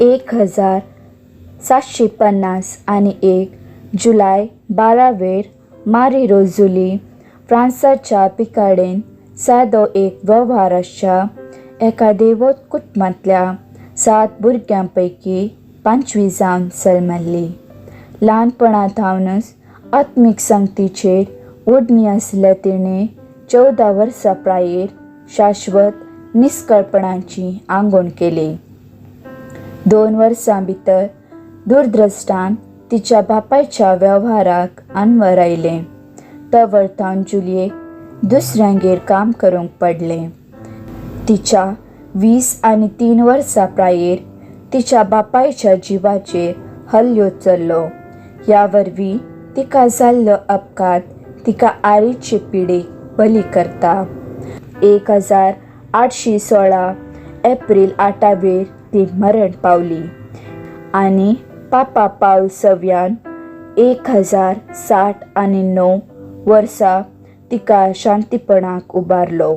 1751 जुलाय 12वेर मारी रोजुली फ्रांसाच्या पिकार्डीन सादो एक वेव्हार आसच्या एका देवत कुटुंबांतल्या 7 भुरग्यां पैकी 5वी जावन जल्मल्ली. ल्हानपणा थावनच आत्मीक संगतीचेर ओडणी आशिल्ल्या तिणें 14 वर्सां प्रायेर शाश्वत निस्कळपणाची आंगवण केली. 2 वर्सां भितर दूरदृश्टान तिच्या बापायच्या वेव्हाराक अनवर आयलें. तवर थावन जुलयेक दुसऱ्यांगेर काम करूंक पडलें. तिच्या 23 वर्सां प्रायेर तिच्या बापायच्या जिवाचेर हल्लो चल्लो. ह्या वरवीं तिका जाल्लो अपघात तिका आरीचे पिडेक बली करता. 1816 एप्रील 8वेर ती मरण पावली आनी पापा पावल सव्यान 1069 वर्सा तिका शांतीपणाक उबारलो.